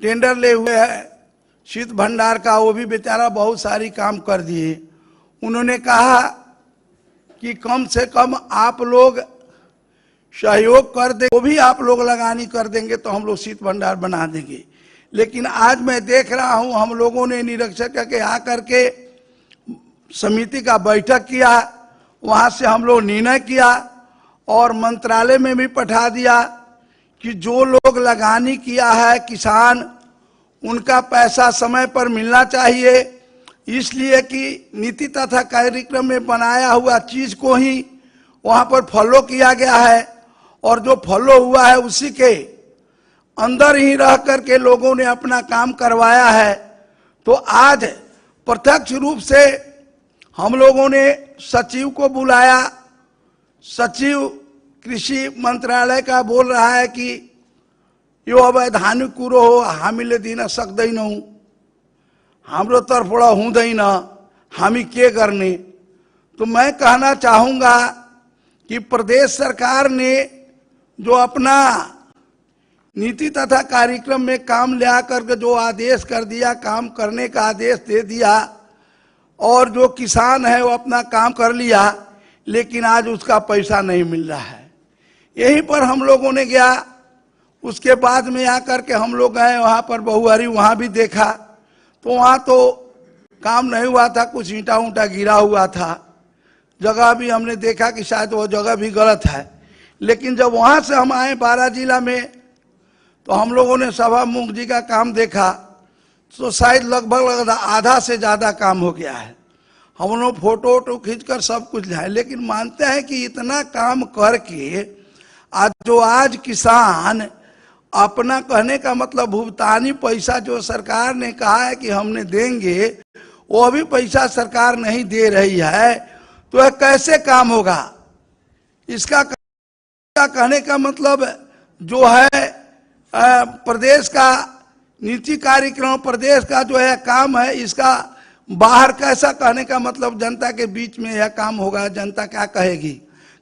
Tender ले हुए है शीत भंडार का, वो भी बेचारा बहुत सारी काम कर दिए। उन्होंने कहा कि कम से कम आप लोग सहयोग कर दे, वो भी आप लोग लगानी कर देंगे तो हम लोग शीत भंडार बना देंगे। लेकिन आज मैं देख रहा हूं हम लोगों ने निरीक्षक के आकर के समिति का बैठक किया, वहां से हम लोग निर्णय किया और मंत्रालय में भी पठा दिया कि जो लोग लगानी किया है किसान, उनका पैसा समय पर मिलना चाहिए। इसलिए कि नीति तथा कार्यक्रम में बनाया हुआ चीज को ही वहां पर फॉलो किया गया है और जो फॉलो हुआ है उसी के अंदर ही रह करके लोगों ने अपना काम करवाया है। तो आज प्रत्यक्ष रूप से हम लोगों ने सचिव को बुलाया। सचिव कृषि मंत्रालय का बोल रहा है कि यो अवैधानिक कुरो हो, हामीले दिन सक्दैनौं, हाम्रो तर्फबाट हुँदैन, हामी के गर्ने। तो मैं कहना चाहूँगा कि प्रदेश सरकार ने जो अपना नीति तथा कार्यक्रम में काम ले आकर जो आदेश कर दिया, काम करने का आदेश दे दिया और जो किसान है वो अपना काम कर लिया, लेकिन आज उसका पैसा नहीं मिल रहा है। यहीं पर हम लोगों ने गया, उसके बाद में आकर के हम लोग गए वहाँ पर बहुआरी, वहाँ भी देखा तो वहाँ तो काम नहीं हुआ था, कुछ ईंटा ऊंटा गिरा हुआ था। जगह भी हमने देखा कि शायद वो जगह भी गलत है। लेकिन जब वहाँ से हम आए बारां जिला में तो हम लोगों ने सभा मुख जी का काम देखा तो शायद लगभग आधा से ज़्यादा काम हो गया है। हम लोग फोटो वोटो खींचकर सब कुछ लाए, लेकिन मानते हैं कि इतना काम करके आज किसान अपना, कहने का मतलब भुगतानी पैसा जो सरकार ने कहा है कि हमने देंगे, वो अभी पैसा सरकार नहीं दे रही है, तो यह कैसे काम होगा? इसका कहने का मतलब जो है प्रदेश का नीति कार्यक्रम, प्रदेश का जो है काम है, इसका बाहर कैसा, कहने का मतलब जनता के बीच में यह काम होगा। जनता क्या कहेगी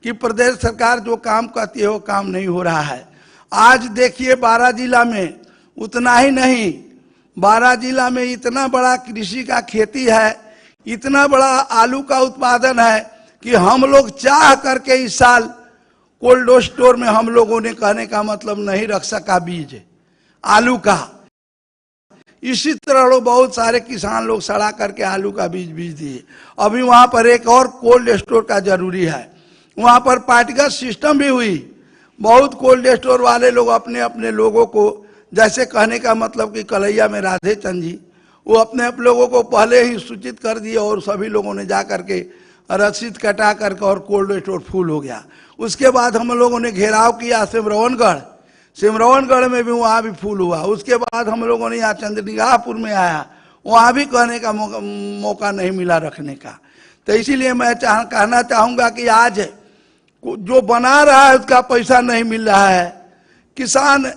कि प्रदेश सरकार जो काम कहती है वो काम नहीं हो रहा है। आज देखिए बारां जिला में, उतना ही नहीं, बारां जिला में इतना बड़ा कृषि का खेती है, इतना बड़ा आलू का उत्पादन है कि हम लोग चाह करके इस साल कोल्ड स्टोर में हम लोगों ने, कहने का मतलब, नहीं रख सका बीज आलू का। इसी तरह लोग बहुत सारे किसान लोग सड़ा करके आलू का बीज दिए। अभी वहां पर एक और कोल्ड स्टोर का जरूरी है, वहां पर पार्टिकल सिस्टम भी हुई। बहुत कोल्ड स्टोर वाले लोग अपने अपने लोगों को, जैसे कहने का मतलब कि कलैया में राधे चंद जी, वो अपने लोगों को पहले ही सूचित कर दिए और सभी लोगों ने जा करके रसीद कटा करके और कोल्ड स्टोर फुल हो गया। उसके बाद हम लोगों ने घेराव किया सिमरौनगढ़ में भी, वहाँ भी फुल हुआ। उसके बाद हम लोगों ने यहाँ चंद्रनिगाहपुर में आया, वहाँ भी कहने का मौका नहीं मिला रखने का। तो इसीलिए मैं कहना चाहूँगा कि आज जो बना रहा है उसका पैसा नहीं मिल रहा है। किसान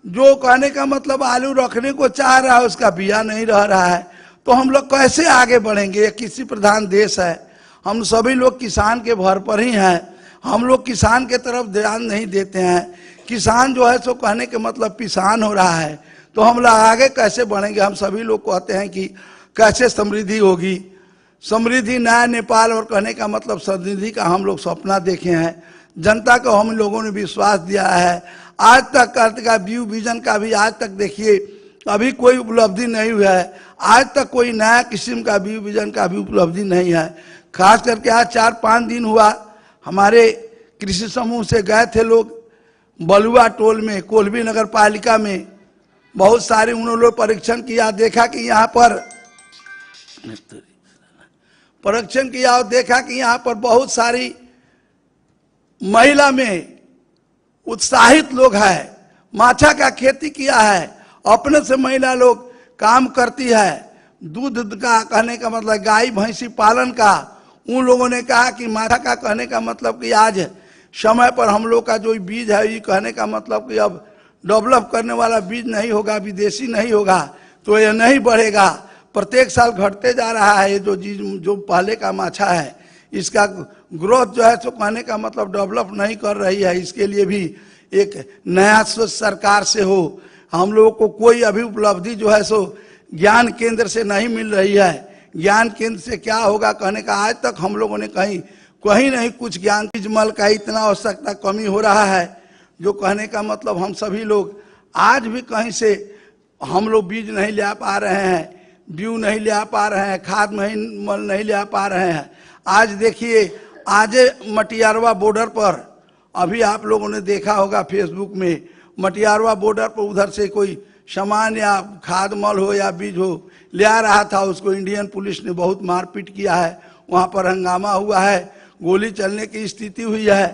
जो, कहने का मतलब, आलू रखने को चाह रहा है उसका बिया नहीं रह रहा है। तो हम लोग कैसे आगे बढ़ेंगे? कृषि प्रधान देश है, हम सभी लोग किसान के भर पर ही हैं। हम लोग किसान के तरफ ध्यान नहीं देते हैं। किसान जो है सो, कहने के मतलब, पिसान हो रहा है। तो हम लोग आगे कैसे बढ़ेंगे? हम सभी लोग कहते हैं कि कैसे समृद्धि होगी, समृद्धि नया नेपाल, और कहने का मतलब समृद्धि का हम लोग सपना देखे हैं। जनता को हम लोगों ने विश्वास दिया है। आज तक का व्यू विजन का भी आज तक देखिए अभी कोई उपलब्धि नहीं हुआ है। आज तक कोई नया किस्म का व्यू विजन का भी उपलब्धि नहीं है। खास करके आज 4-5 दिन हुआ, हमारे कृषि समूह से गए थे लोग बलुआ टोल में, कोल्भी नगर पालिका में। बहुत सारे उन्होंने परीक्षण किया, देखा कि यहाँ पर परीक्षण किया और देखा कि यहाँ पर बहुत सारी महिला में उत्साहित लोग हैं। माछा का खेती किया है, अपने से महिला लोग काम करती है। दूध का, कहने का मतलब गाय भैंसी पालन का, उन लोगों ने कहा कि माछा का, कहने का मतलब कि आज समय पर हम लोग का जो बीज है, ये कहने का मतलब कि अब डेवलप करने वाला बीज नहीं होगा, विदेशी नहीं होगा, तो यह नहीं बढ़ेगा। प्रत्येक साल घटते जा रहा है। ये जो पहले का माछा है, इसका ग्रोथ जो है सो, कहने का मतलब, डेवलप नहीं कर रही है। इसके लिए भी एक नया सोच सरकार से हो, हम लोगों को कोई अभी उपलब्धि जो है सो ज्ञान केंद्र से नहीं मिल रही है। ज्ञान केंद्र से क्या होगा कहने का, आज तक हम लोगों ने कहीं नहीं कुछ ज्ञान जल का इतना आवश्यकता कमी हो रहा है, जो कहने का मतलब हम सभी लोग आज भी कहीं से हम लोग बीज नहीं ले पा रहे हैं, बीज नहीं ले पा रहे हैं, खाद नहीं ले पा रहे हैं। आज देखिए, आज मटियारवा बॉर्डर पर अभी आप लोगों ने देखा होगा फेसबुक में, मटियारवा बॉर्डर पर उधर से कोई सामान या खाद मल हो या बीज हो ले आ रहा था, उसको इंडियन पुलिस ने बहुत मारपीट किया है, वहाँ पर हंगामा हुआ है, गोली चलने की स्थिति हुई है।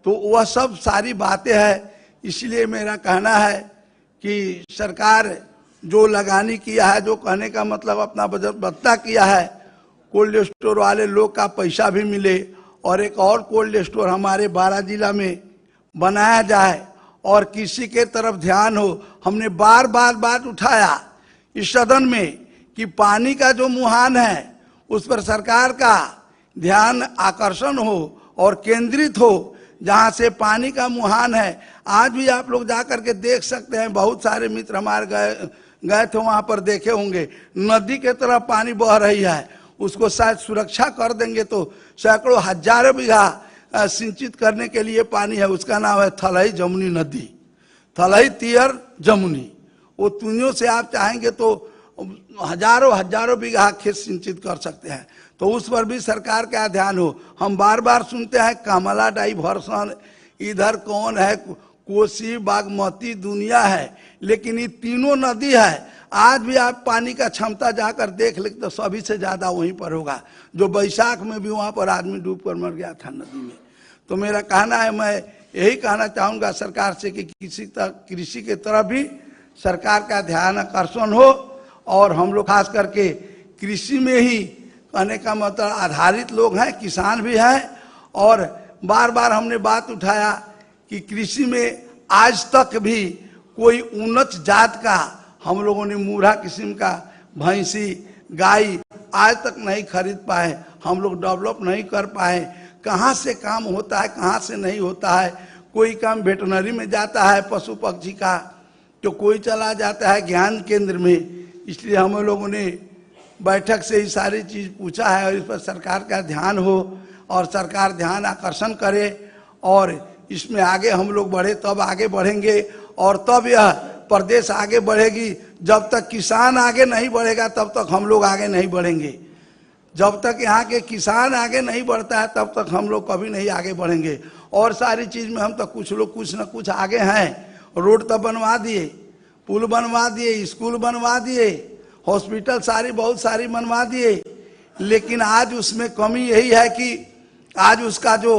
तो वह सब सारी बातें हैं। इसलिए मेरा कहना है कि सरकार जो लगानी किया है, जो कहने का मतलब अपना बजट भत्ता किया है, कोल्ड स्टोर वाले लोग का पैसा भी मिले और एक और कोल्ड स्टोर हमारे बारा जिला में बनाया जाए और किसी के तरफ ध्यान हो। हमने बार बार बात उठाया इस सदन में कि पानी का जो मुहान है उस पर सरकार का ध्यान आकर्षण हो और केंद्रित हो, जहाँ से पानी का मुहान है। आज भी आप लोग जाकर के देख सकते हैं, बहुत सारे मित्र हमारे गए थे, वहाँ पर देखे होंगे नदी के तरफ पानी बह रही है, उसको शायद सुरक्षा कर देंगे तो सैकड़ों हजारों बीघा सिंचित करने के लिए पानी है। उसका नाम है थलही जमुनी नदी, थलही तियर जमुनी। वो तुनियों से आप चाहेंगे तो हजारों बीघा खेत सिंचित कर सकते हैं। तो उस पर भी सरकार का ध्यान हो। हम बार बार सुनते हैं कमला डाइवर्सन, इधर कौन है, कोसी बागमती दुनिया है, लेकिन ये तीनों नदी है। आज भी आप पानी का क्षमता जाकर देख ले तो सभी से ज्यादा वहीं पर होगा। जो बैसाख में भी वहां पर आदमी डूब कर मर गया था नदी में। तो मेरा कहना है, मैं यही कहना चाहूंगा सरकार से कि कृषि के तरफ भी सरकार का ध्यान आकर्षण हो और हम लोग खास करके कृषि में ही कहने का मतलब आधारित लोग हैं, किसान भी हैं। और बार बार हमने बात उठाया कि कृषि में आज तक भी कोई उन्नत जात का हम लोगों ने मूढ़ा किस्म का भैंसी गाय आज तक नहीं खरीद पाए, हम लोग डेवलप नहीं कर पाए। कहाँ से काम होता है, कहाँ से नहीं होता है। कोई काम वेटनरी में जाता है पशु पक्षी का, तो कोई चला जाता है ज्ञान केंद्र में। इसलिए हम लोगों ने बैठक से ही सारी चीज़ पूछा है और इस पर सरकार का ध्यान हो और सरकार ध्यान आकर्षण करे और इसमें आगे हम लोग बढ़े, तब आगे बढ़ेंगे और तब यह प्रदेश आगे बढ़ेगी। जब तक किसान आगे नहीं बढ़ेगा तब तक हम लोग आगे नहीं बढ़ेंगे। जब तक यहाँ के किसान आगे नहीं बढ़ता है तब तक हम लोग कभी नहीं आगे बढ़ेंगे। और सारी चीज़ में हम तो कुछ लोग कुछ न कुछ आगे हैं। रोड तो बनवा दिए, पुल बनवा दिए, स्कूल बनवा दिए, हॉस्पिटल बहुत सारी बनवा दिए, लेकिन आज उसमें कमी यही है कि आज उसका जो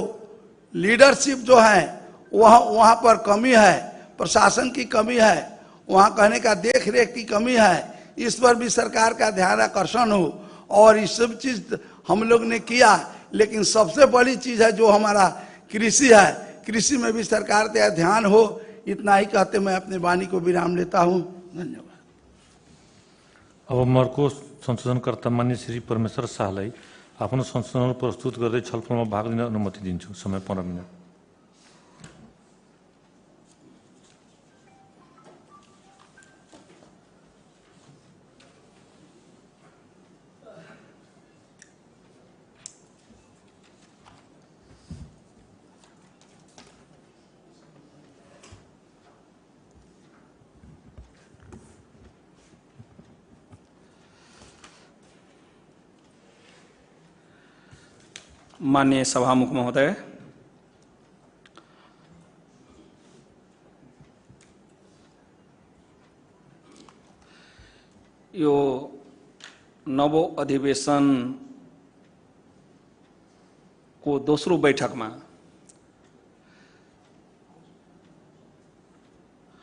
लीडरशिप जो है वहाँ पर कमी है, प्रशासन की कमी है, वहाँ कहने का देख रेख की कमी है। इस पर भी सरकार का ध्यान आकर्षण हो और ये सब चीज़ हम लोग ने किया। लेकिन सबसे बड़ी चीज़ है जो हमारा कृषि है, कृषि में भी सरकार का ध्यान हो। इतना ही कहते मैं अपने वाणी को विराम लेता हूँ। धन्यवाद। अब मर्को संशोधनकर्ता मान्य श्री परमेश्वर शाहलाई आफ्नो संशोधन प्रस्तुत गर्दै छलफलमा भाग लिन अनुमति दिन्छु। समय 15 मिनट। माननीय सभामुख महोदय, यो नवो अधिवेशन को दोस्रो बैठक में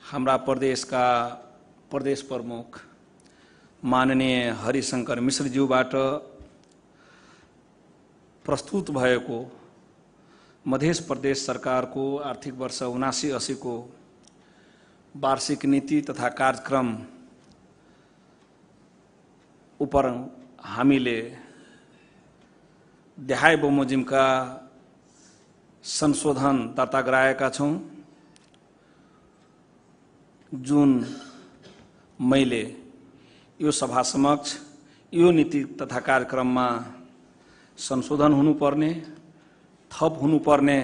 हमारा प्रदेश का प्रदेश प्रमुख माननीय हरिशंकर मिश्रज्यूबाट प्रस्तुत भएको मध्य प्रदेश सरकार को आर्थिक वर्ष 79-80 को वार्षिक नीति तथा कार्यक्रम उपर हामीले देहाय बमोजिमका संशोधन दर्ता गराएका छौं, जुन मैले यो सभा समक्ष यो नीति तथा कार्यक्रममा संशोधन हुनुपर्ने, थप हुनुपर्ने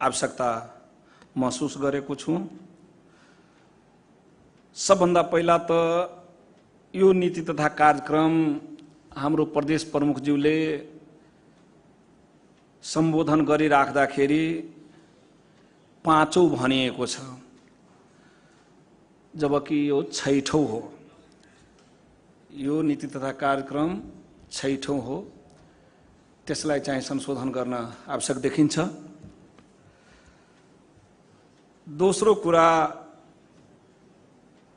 आवश्यकता महसुस गरेको छु। सबभन्दा पहिला त यो नीति तथा कार्यक्रम हाम्रो प्रदेश प्रमुखज्यूले सम्बोधन गरिराख्दाखेरि पाँचौं भनिएको छ, जबकि यो छैठौं हो। यो नीति तथा कार्यक्रम छैठौं हो, त्यसलाई चाहिँ संशोधन गर्न आवश्यक देखिन्छ। दोस्रो कुरा,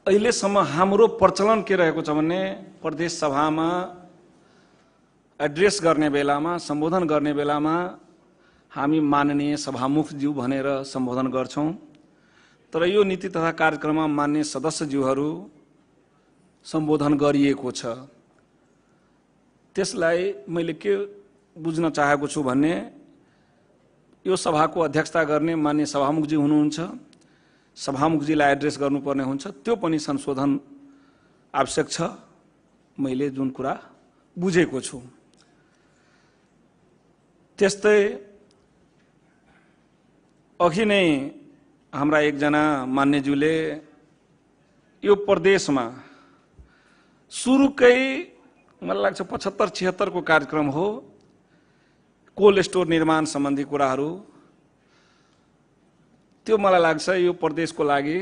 अहिलेसम्म हाम्रो प्रचलन के रहेको छ भने प्रदेश सभामा एड्रेस गर्ने बेलामा, सम्बोधन गर्ने बेलामा हामी माननीय सभामुखज्यू भनेर सम्बोधन गर्छौं, तर यो नीति तथा कार्यक्रममा मान्य सदस्यज्यूहरू सम्बोधन गरिएको छ। त्यसलाई मैले के बुझ्न चाहेको छु भने यो सभाको अध्यक्षता गर्ने मान्य सभामुखजी हुनुहुन्छ, सभामुखजीलाई एड्रेस गर्नुपर्ने हुन्छ, त्यो पनि संशोधन आवश्यक छ, मैले जुन कुरा बुझेको छु। त्यस्तै अघि नै हाम्रा एकजना मान्यज्यूले यो प्रदेशमा सुरुकै मलाई लाग्छ 75-76 को कार्यक्रम हो, कोल्ड स्टोर निर्माण सम्बन्धी कुराहरू, त्यो मलाई लाग्छ यो प्रदेशको लागि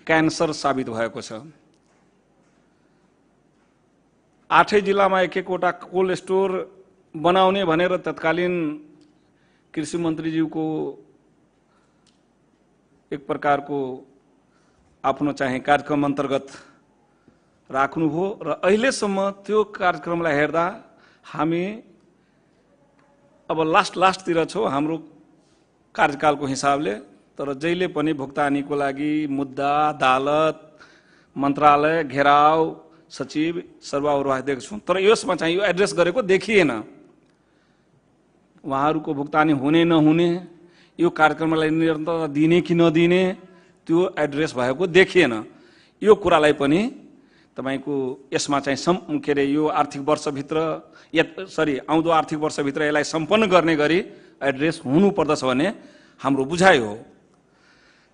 क्यान्सर साबित भएको छ। 8 जिल्लामा एक एकवटा कोल्ड स्टोर बनाउने भनेर तत्कालीन कृषि मन्त्रीज्यूको एक प्रकारको आफ्नो चाहिँ कार्यक्रम अन्तर्गत राख्नु हो र अहिलेसम्म त्यो कार्यक्रमलाई हेर्दा हामी अब लास्टतिर छौं हाम्रो कार्यकालको हिसाबले, तर जहिले पनि भुक्तानीको लागि मुद्दा, अदालत, मन्त्रालय, घेराव, सचिव सर्ववाह देख्छौं, तर यसमा चाहिँ यो एड्रेस गरेको देखिएन। उहाँहरूको भुक्तानी हुने नहुने, यो कार्यक्रमलाई निरन्तरता दिने कि नदिने, त्यो एड्रेस भएको देखिएन। यो कुरालाई पनि तपाईको यसमा चाहिँ के अरे यो आर्थिक वर्षभित्र आउँदो आर्थिक वर्षभित्र यसलाई सम्पन्न गर्ने गरी एड्रेस हुनु पर्दछ भन्ने हाम्रो बुझाइ हो।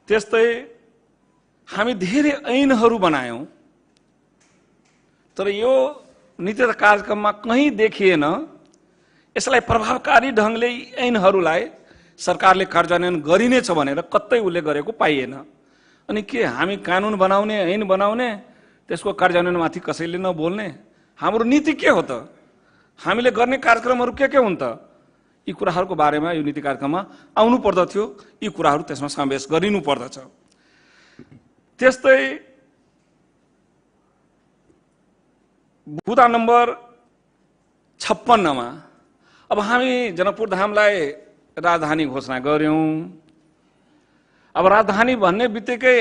त्यस्तै हामी धेरै ऐनहरू बनायौं, तर यो नीति कार्यक्रममा कहीँ देखिएन यसलाई प्रभावकारी ढंगले ऐनहरूलाई सरकारले कार्यान्वयन गरिनेछ भनेर कतै उल्लेख गरेको पाइएन। अनि के हामी कानुन बनाउने, ऐन बनाउने, त्यसको कार्यान्वयनमाथि कसैले नबोल्ने? हाम्रो नीति के हो त? हामीले गर्ने कार्यक्रमहरू के हुन् त? यी कुराहरूको बारेमा यो नीति कार्यक्रममा आउनु पर्दथ्यो, यी कुराहरू त्यसमा समावेश गरिनु पर्दछ। त्यस्तै बुदा नम्बर 56 मा अब हामी जनकपुर धामलाई राजधानी घोषणा गर्यौं। अब राजधानी भन्ने बित्तिकै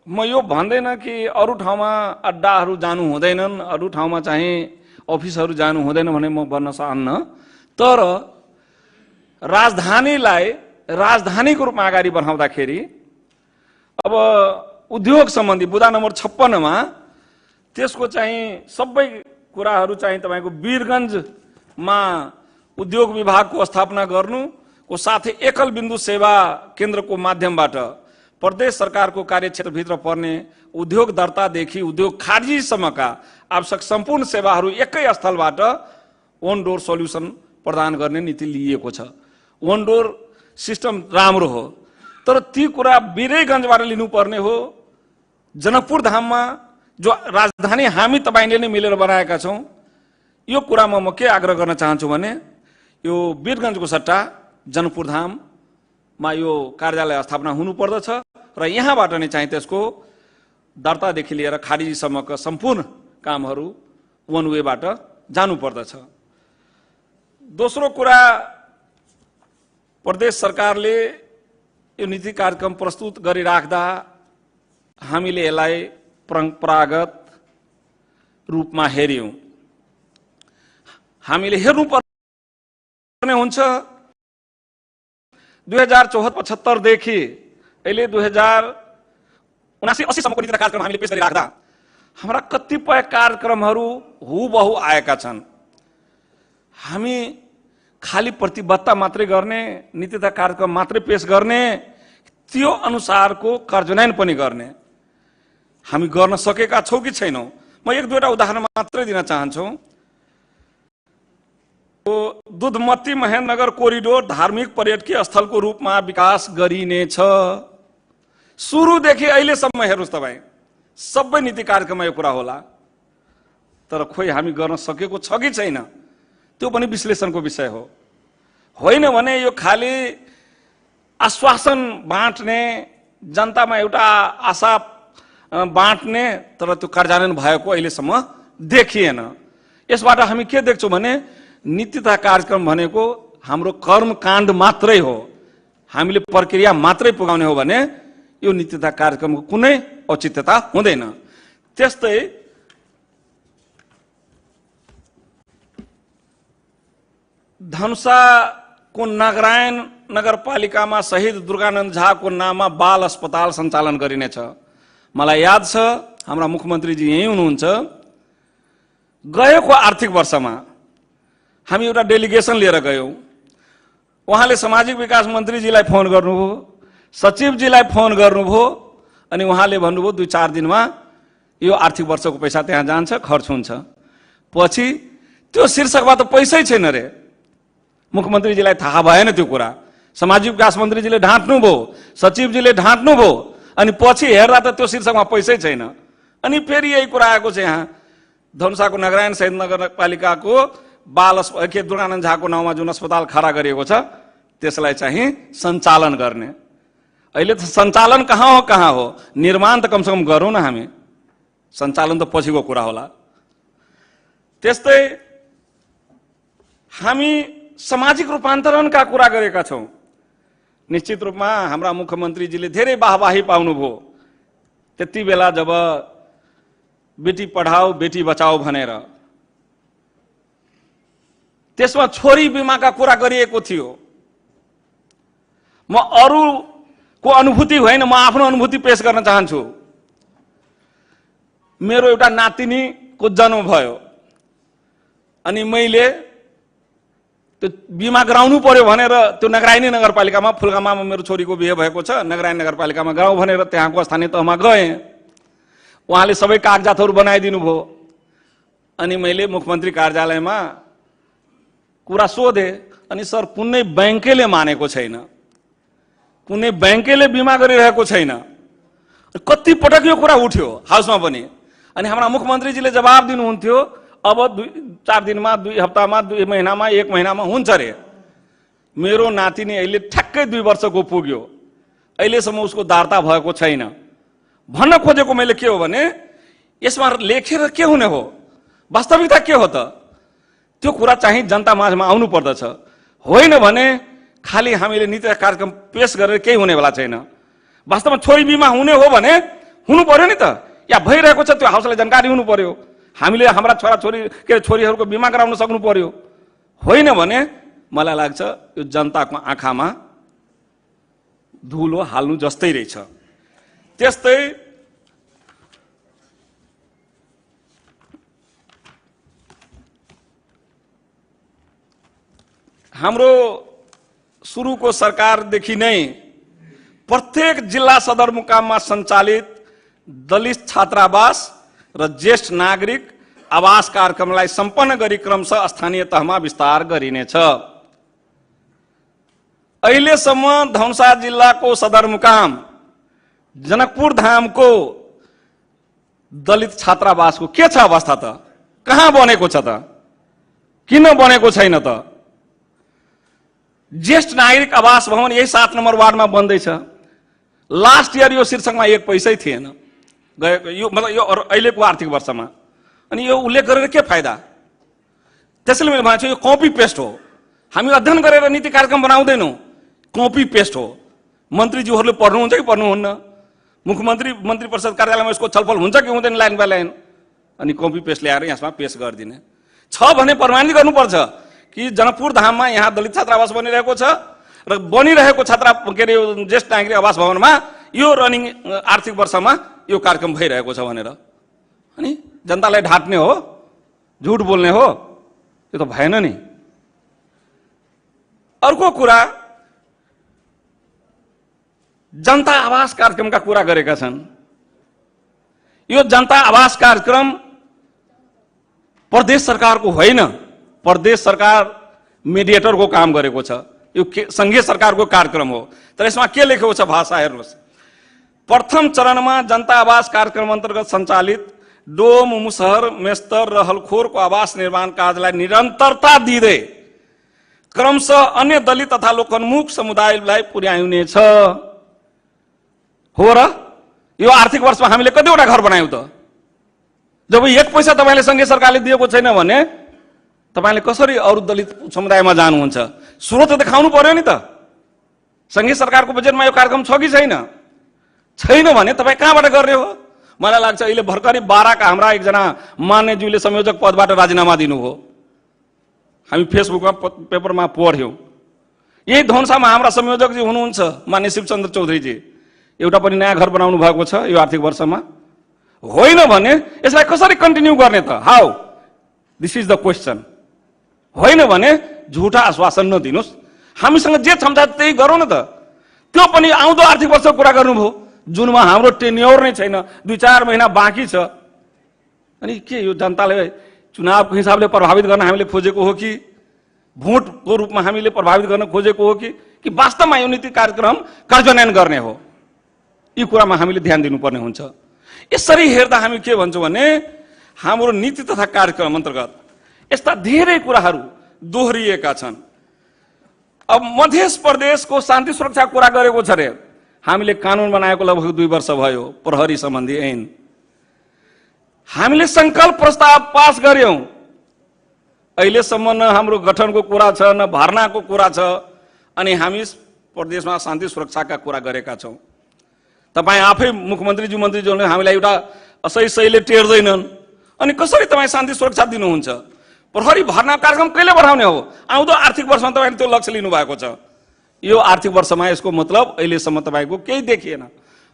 म यो भन्दैन कि अरू ठाउँमा अड्डाहरू जानु हुँदैनन्, अरू ठाउँमा चाहिँ अफिसहरू जानु हुँदैन भने म भन्न चाहन्न, तर राजधानीलाई राजधानीको रूपमा अगाडि बढाउँदाखेरि अब उद्योग सम्बन्धी बुदा नम्बर 56 मा त्यसको चाहिँ सबै कुराहरू चाहिँ तपाईको वीरगञ्जमा उद्योग विभागको स्थापना गर्नुको साथै एकल बिन्दु सेवा केन्द्रको माध्यमबाट प्रदेश सरकारको कार्यक्षेत्रभित्र पर्ने उद्योग दर्तादेखि उद्योग खारिजीसम्मका आवश्यक सम्पूर्ण सेवाहरू एकै स्थलबाट वन डोर सोल्युसन प्रदान गर्ने नीति लिएको छ। वन डोर सिस्टम राम्रो हो, तर ती कुरा वीरगञ्जबाट लिनुपर्ने हो। जनकपुर धाममा जो राजधानी हामी तपाईले नै मिलेर बनाएका छौं, यो कुरामा म के आग्रह गर्न चाहन्छु भने यो वीरगञ्जको सट्टा जनकपुर धाममा यो कार्यालय स्थापना हुनु पर्दछ र यहाँबाट नै चाहिँ त्यसको दर्तादेखि लिएर खारिजीसम्मका सम्पूर्ण कामहरू वन वेबाट जानु पर्दछ। दोस्रो कुरा, प्रदेश सरकारले यो नीति कार्यक्रम प्रस्तुत गरिराख्दा हामीले यसलाई परम्परागत रूपमा हेर्यौं। हामीले हेर्नुपर्ने हुन्छ 2074-75 देखि अहिले 2029 79-80 सम्मको नीति तथा कार्यक्रम हामीले पेश गरिराख्दा हाम्रा कतिपय कार्यक्रमहरू हुबहु आएका छन्। हामी खाली प्रतिबद्धता मात्रै गर्ने, नीति तथा कार्यक्रम मात्रै पेश गर्ने, त्यो अनुसारको कार्यान्वयन पनि गर्ने हामी गर्न सकेका छौँ कि छैनौँ। म एक दुईवटा उदाहरण मात्रै दिन चाहन्छु। दुधमती महेन्द्रनगर कोरिडोर धार्मिक पर्यटकीय स्थलको रूपमा विकास गरिनेछ। सुरुदेखि अहिलेसम्म हेर्नुहोस् तपाईँ, सबै नीति कार्यक्रममा यो कुरा होला, तर खोइ हामी गर्न सकेको छ कि छैन त्यो पनि विश्लेषणको विषय हो। होइन भने यो खाली आश्वासन बाँड्ने, जनतामा एउटा आशा बाँड्ने, तर त्यो कार्यान्वयन भएको अहिलेसम्म देखिएन। यसबाट हामी के देख्छौँ भने नीति तथा कार्यक्रम भनेको हाम्रो कर्मकाण्ड मात्रै हो, हामीले प्रक्रिया मात्रै पुगाउने हो भने यो नीति तथा कार्यक्रमको कुनै औचित्यता हुँदैन। त्यस्तै धनुषाको नगरायन नगरपालिकामा शहीद दुर्गानन्द झाको नाममा बाल अस्पताल सञ्चालन गरिनेछ। मलाई याद छ हाम्रा मुख्यमन्त्रीजी यही हुनुहुन्छ। गएको आर्थिक वर्षमा हामी एउटा डेलिगेसन लिएर गयौँ। उहाँले सामाजिक विकास मन्त्रीजीलाई फोन गर्नुभयो, सचिवजीलाई फोन गर्नुभयो, अनि उहाँले भन्नुभयो 2-4 दिनमा यो आर्थिक वर्षको पैसा त्यहाँ जान्छ, खर्च हुन्छ। पछि त्यो शीर्षकमा त पैसै छैन रे। मुख्यमन्त्रीजीलाई थाहा भएन त्यो कुरा, सामाजिक विकास मन्त्रीजीले ढाँट्नुभयो, सचिवजीले ढाँट्नुभयो, अनि पछि हेर्दा त त्यो शीर्षकमा पैसै छैन। अनि फेरि यही कुरा आएको छ यहाँ धनुषाको नगरायन शहीद नगरपालिकाको बाल दुर्गानन्द झाको नाउँमा जुन अस्पताल खडा गरिएको छ त्यसलाई चाहिँ सञ्चालन गर्ने। अहिले त सञ्चालन कहाँ हो, निर्माण त कमसेकम गरौँ न हामी, सञ्चालन त पछिको कुरा होला। त्यस्तै हामी सामाजिक रूपान्तरणका कुरा गरेका छौँ। निश्चित रूपमा हाम्रा मुख्यमन्त्रीजीले धेरै वाहवाही पाउनुभयो त्यति बेला जब बेटी पढाओ बेटी बचाओ भनेर। त्यसमा छोरी बिमाका कुरा गरिएको थियो। म अरूको अनुभूति होइन, म आफ्नो अनुभूति पेश गर्न चाहन्छु। मेरो एउटा नातिनीको जन्म भयो अनि मैले त्यो बिमा गराउनु पर्यो भनेर त्यो नगरायनी नगरपालिकामा, फुलगामामा मेरो छोरीको बिहे भएको छ, नगरायनी नगरपालिकामा गराउँ भनेर त्यहाँको स्थानीय तहमा गएँ। उहाँले सबै कागजातहरू बनाइदिनु भयो। अनि मैले मुख्यमन्त्री कार्यालयमा कुरा सोधेँ, अनि सर कुनै ब्याङ्कले मानेको छैन, कुनै ब्याङ्कले बिमा गरिरहेको छैन। कति पटक यो कुरा उठ्यो हाउसमा पनि, अनि हाम्रा मुख्यमन्त्रीजीले जवाब दिनुहुन्थ्यो अब 2-4 दिनमा, 2 हप्तामा, 2 महिनामा, 1 महिनामा हुन्छ रे। मेरो नातिनी अहिले ठ्याक्कै 2 वर्षको पुग्यो, अहिलेसम्म उसको दर्ता भएको छैन। भन्न खोजेको मैले के हो भने यसमा लेखेर के हुने हो, वास्तविकता के हो त, त्यो कुरा चाहिँ जनता माझमा आउनु पर्दछ। होइन भने खालि हामीले नीति कार्यक्रम पेश गरेर केही हुनेवाला छैन। वास्तवमा छोरी बिमा हुने हो भने हुनु पर्यो नि त, या भइरहेको छ त्यो हाउसलाई जानकारी हुनु पर्यो। हामीले हाम्रा छोरीहरूको बिमा गराउन सक्नु पर्यो। होइन भने मलाई लाग्छ यो जनताको आँखामा धुलो हाल्नु जस्तै रहेछ। त्यस्तै हाम्रो सुरुको सरकारदेखि नै प्रत्येक जिल्ला सदरमुकाममा सञ्चालित दलित छात्रावास र ज्येष्ठ नागरिक आवास कार्यक्रमलाई सम्पन्न गरी क्रमशः स्थानीय तहमा विस्तार गरिनेछ। अहिलेसम्म धनुषा जिल्लाको सदरमुकाम जनकपुर धामको दलित छात्रावासको के छ अवस्था त? कहाँ बनेको छ त? किन बनेको छैन त? ज्येष्ठ नागरिक आवास भवन यही 7 नम्बर वार्डमा बन्दैछ। लास्ट इयर यो शीर्षकमा 1 पैसै थिएन गएको, यो मतलब यो अहिलेको आर्थिक वर्षमा। अनि यो उल्लेख गरेर के फाइदा? त्यसैले मैले भनेको छु यो कपी पेस्ट हो। हामी अध्ययन गरेर नीति कार्यक्रम बनाउँदैनौँ, कपी पेस्ट हो। मन्त्रीज्यूहरूले पढ्नुहुन्छ कि पढ्नुहुन्न, मन्त्री परिषद कार्यालयमा यसको छलफल हुन्छ कि हुँदैन लाइन बाई लाइन, अनि कपी पेस्ट ल्याएर यसमा पेश गरिदिने छ भने प्रमाणित गर्नुपर्छ कि जनकपुर धाममा यहाँ दलित छात्रावास बनिरहेको छ र बनिरहेको के अरे ज्येष्ठ नागरिक आवास भवनमा यो रनिङ आर्थिक वर्षमा यो कार्यक्रम भइरहेको छ भनेर अनि जनतालाई ढाट्ने हो, झुट बोल्ने हो, यो त भएन नि। अर्को कुरा, जनता आवास कार्यक्रमका कुरा गरेका छन्। यो जनता आवास कार्यक्रम प्रदेश सरकारको होइन, प्रदेश सरकार मेडिएटरको काम गरेको छ। यो संघीय सरकारको कार्यक्रम हो। तर यसमा के लेखेको छ भाषा हेर्नुहोस्। प्रथम चरणमा जनता आवास कार्यक्रम अन्तर्गत सञ्चालित डोम, मुसहर, मेस्तर र हलखोरको आवास निर्माण कार्यलाई निरन्तरता दिँदै क्रमशः अन्य दलित तथा लोकोन्मुख समुदायलाई पुर्याइनेछ। हो र? यो आर्थिक वर्षमा हामीले कतिवटा घर बनायौं त? जब एक पैसा तपाईले संघीय सरकारले दिएको छैन भने तपाईले कसरी अरु दलित समुदायमा जानुहुन्छ? स्रोत देखाउनु पर्यो नि त। संघीय सरकारको बजेटमा यो कार्यक्रम छ कि छैन? छैन भने तपाई कहाँबाट गर्ने हो? मलाई लाग्छ अहिले भर्खरै बाराका हाम्रा एकजना मान्यज्यूले संयोजक पदबाट राजीनामा दिनुभयो। हामी फेसबुकमा पेपरमा पढ्यौं। यही धनसामा हाम्रा संयोजकजी हुनुहुन्छ मान्य शिवचन्द्र चौधरीजी। एउटा पनि नयाँ घर बनाउनु भएको छ यो आर्थिक वर्षमा? होइन भने यसलाई कसरी कन्टिन्यू गर्ने त? How? This is the question. होइन भने झुटा आश्वासन नदिनुस्, हामीसँग जे क्षमता त्यही गरौँ न त। त्यो पनि आउँदो आर्थिक वर्षको कुरा गर्नुभयो जुनमा हाम्रो टेन्योर नै छैन, 2-4 महिना बाँकी छ। अनि के यो जनताले चुनावको हिसाबले प्रभावित गर्न हामीले खोजेको हो कि भोटको रूपमा हामीले प्रभावित गर्न खोजेको हो कि वास्तवमा यो नीति कार्यक्रम कार्यान्वयन गर्ने हो? यी कुरामा हामीले ध्यान दिनुपर्ने हुन्छ। यसरी हेर्दा हामी के भन्छौँ भने हाम्रो नीति तथा कार्यक्रम अन्तर्गत यस्ता धेरै कुराहरू दोहोरिएका छन्। अब मध्य प्रदेशको शान्ति सुरक्षा कुरा गरेको छ रे। हामीले कानुन बनाएको लगभग 2 वर्ष भयो, प्रहरी सम्बन्धी ऐन। हामीले संकल्प प्रस्ताव पास गर्यौं। अहिलेसम्म न हाम्रो गठनको कुरा छ, न भर्नाको कुरा छ, अनि हामी प्रदेशमा शान्ति सुरक्षाका कुरा गरेका छौं। तपाई आफै मुख्यमन्त्रीज्यू मन्त्रीज्यूले हामीलाई एउटा सही टेर्दैनन्। अनि कसरी तपाई शान्ति सुरक्षा दिनुहुन्छ? प्रहरी भर्ना कार्यक्रम कहिले बढाउने हो? आउँदो आर्थिक वर्षमा तपाईले त्यो लक्ष्य लिनु भएको छ। यो आर्थिक वर्षमा यसको मतलब अहिलेसम्म तपाईको केही देखिएन।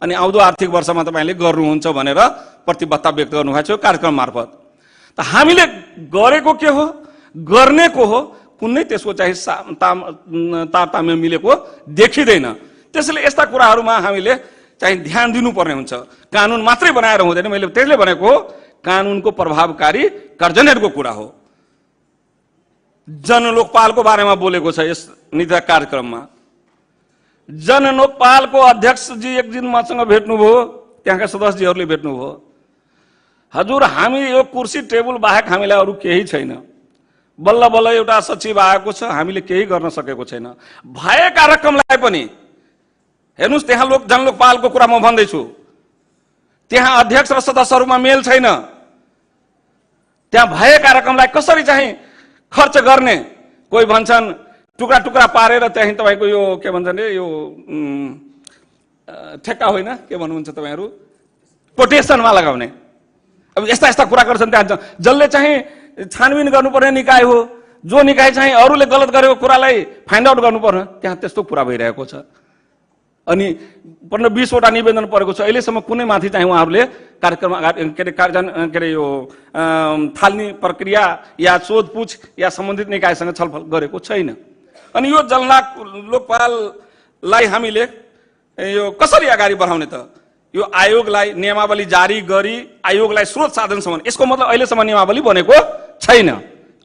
अनि आउँदो आर्थिक वर्षमा तपाईले गर्नुहुन्छ भनेर प्रतिबद्धता व्यक्त गर्नुभएको छ कार्यक्रम मार्फत। त हामीले गरेको के हो, गर्ने को हो, कुनै त्यसको चाहिँ तारतम्य मिलेको देखिदैन। त्यसैले यस्ता कुराहरूमा हामीले चाहिँ ध्यान दिनुपर्ने हुन्छ। कानुन मात्रै बनाएर हुँदैन। मैले त्यसले भनेको कानुनको प्रभावकारी कार्यान्वयनको कुरा हो। जनलोकपालको बारेमा बोलेको छ यस नीति कार्यक्रममा। जनलोकपालको अध्यक्षजी एक दिन मसँग भेट्नुभयो, त्यहाँका सदस्यहरूले भेट्नुभयो। हजुर, हामी यो कुर्सी टेबल बाहेक हामीलाई अरू केही छैन। बल्ल बल्ल एउटा सचिव आएको छ, हामीले केही गर्न सकेको छैन। भएका रकमलाई पनि हेर्नुस्, त्यहाँ जनलोकपालको कुरा म भन्दैछु, त्यहाँ अध्यक्ष र सदस्यहरूमा मेल छैन। त्यहाँ भएका रकमलाई कसरी चाहिँ खर्च गर्ने? कोही भन्छन् टुक्रा टुक्रा पारेर त्यही तपाईको यो के भन्छन् रे, यो ठेक्का होइन, के भन्नुहुन्छ तपाईहरू, कोटेसनमा लगाउने। अब यस्ता यस्ता कुरा गर्छन्। त्यहाँ जसले चाहिँ छानबिन गर्नुपर्ने निकाय हो, जो निकाय चाहिँ अरूले गलत गरेको कुरालाई फाइन्ड आउट गर्नुपर्ने, त्यहाँ त्यस्तो कुरा भइरहेको छ। अनि 15-20 वटा निवेदन परेको छ। अहिलेसम्म कुनै माथि चाहिँ उहाँहरूले कार्यक्रम के अरे यो थाल्ने प्रक्रिया या सोधपुछ या सम्बन्धित निकायसँग छलफल गरेको छैन। अनि यो लोकपाललाई हामीले यो कसरी अगाडि बढाउने त? यो आयोगलाई नियमावली जारी गरी आयोगलाई स्रोत साधनसम्म, यसको मतलब अहिलेसम्म नियमावली बनेको छैन।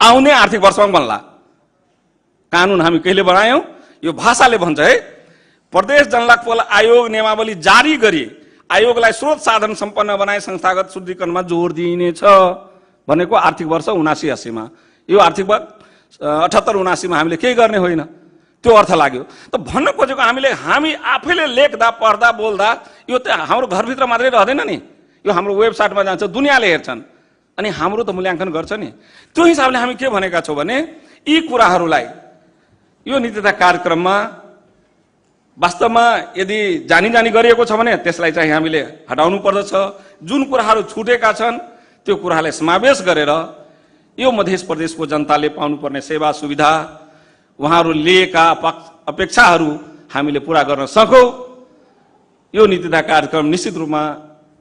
आउने आर्थिक वर्षमा बन्ला। कानुन हामी कहिले बनायौं? यो भाषाले भन्छ है, प्रदेश जनलोकपाल आयोग नियमावली जारी गरी आयोगलाई स्रोत साधन सम्पन्न बनाए संस्थागत शुद्धिकरणमा जोड दिइनेछ भनेको आर्थिक वर्ष 79-80 मा। यो आर्थिक वर्ष 78-79 मा हामीले केही गर्ने होइन, त्यो अर्थ लाग्यो। त भन्न खोजेको हामी आफैले लेख्दा पढ्दा बोल्दा यो त हाम्रो घरभित्र मात्रै रहँदैन नि, यो हाम्रो वेबसाइटमा जान्छ, दुनियाँले हेर्छन् अनि हाम्रो त मूल्याङ्कन गर्छ नि। त्यो हिसाबले हामी के भनेका छौं भने यी कुराहरूलाई यो नीतिता कार्यक्रममा वास्तवमा यदि जानी गरिएको छ भने त्यसलाई चाहिँ हामीले हटाउनु पर्दछ। जुन कुराहरू छुटेका छन् त्यो कुरालाई समावेश गरेर यो मध्य प्रदेशको जनताले पाउनुपर्ने सेवा सुविधा, उहाँहरू लिएका अपेक्षाहरू हामीले पूरा गर्न सकौं। यो नीतिता कार्यक्रम निश्चित रूपमा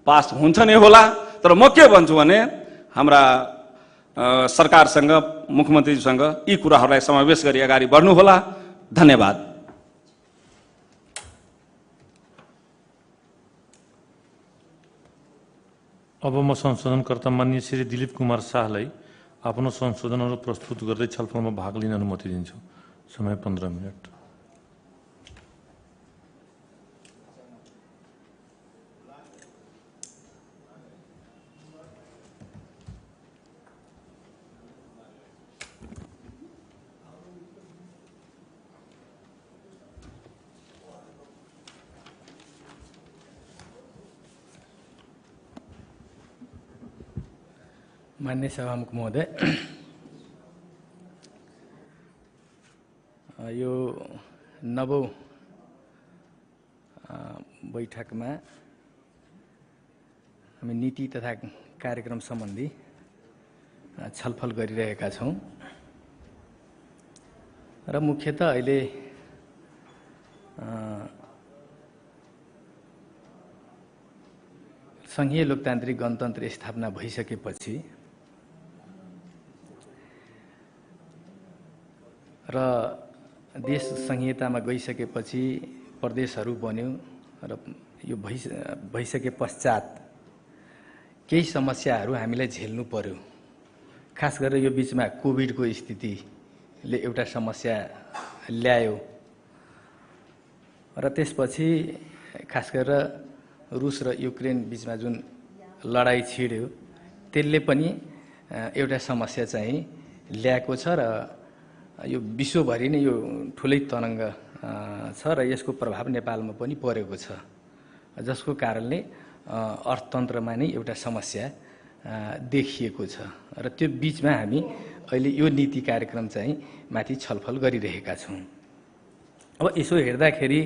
पास हुन्छ नै होला। तर म के भन्छु भने हाम्रा सरकारसँग मुख्यमन्त्रीसँग यी कुराहरूलाई समावेश गरी अगाडि बढ्नुहोला। धन्यवाद। अब म संशोधनकर्ता माननीय श्री दिलीप कुमार शाहलाई आफ्नो संशोधनहरू प्रस्तुत गर्दै छलफलमा भाग लिन अनुमति दिन्छु। समय 15 मिनट। मान्य सभामुख महोदय, यो नवौं बैठकमा हामी नीति तथा कार्यक्रम सम्बन्धी छलफल गरिरहेका छौं र मुख्यतः अहिले संघीय लोकतान्त्रिक गणतन्त्र स्थापना भइसकेपछि र देश संहितामा गइसकेपछि प्रदेशहरू बन्यो र यो भइसके पश्चात केही समस्याहरू हामीलाई झेल्नु पर्यो। खास गरेर यो बीचमा कोभिडको स्थितिले एउटा समस्या ल्यायो र त्यसपछि खास गरेर रुस र युक्रेन बीचमा जुन लडाईँ छिड्यो त्यसले पनि एउटा समस्या चाहिँ ल्याएको छ र यो विश्वभरि नै यो ठुलै तरङ्ग छ र यसको प्रभाव नेपालमा पनि परेको छ, जसको कारणले अर्थतन्त्रमा नै एउटा समस्या देखिएको छ र त्यो बीचमा हामी अहिले यो नीति कार्यक्रम चाहिँ माथि छलफल गरिरहेका छौं। अब यसो हेर्दाखेरि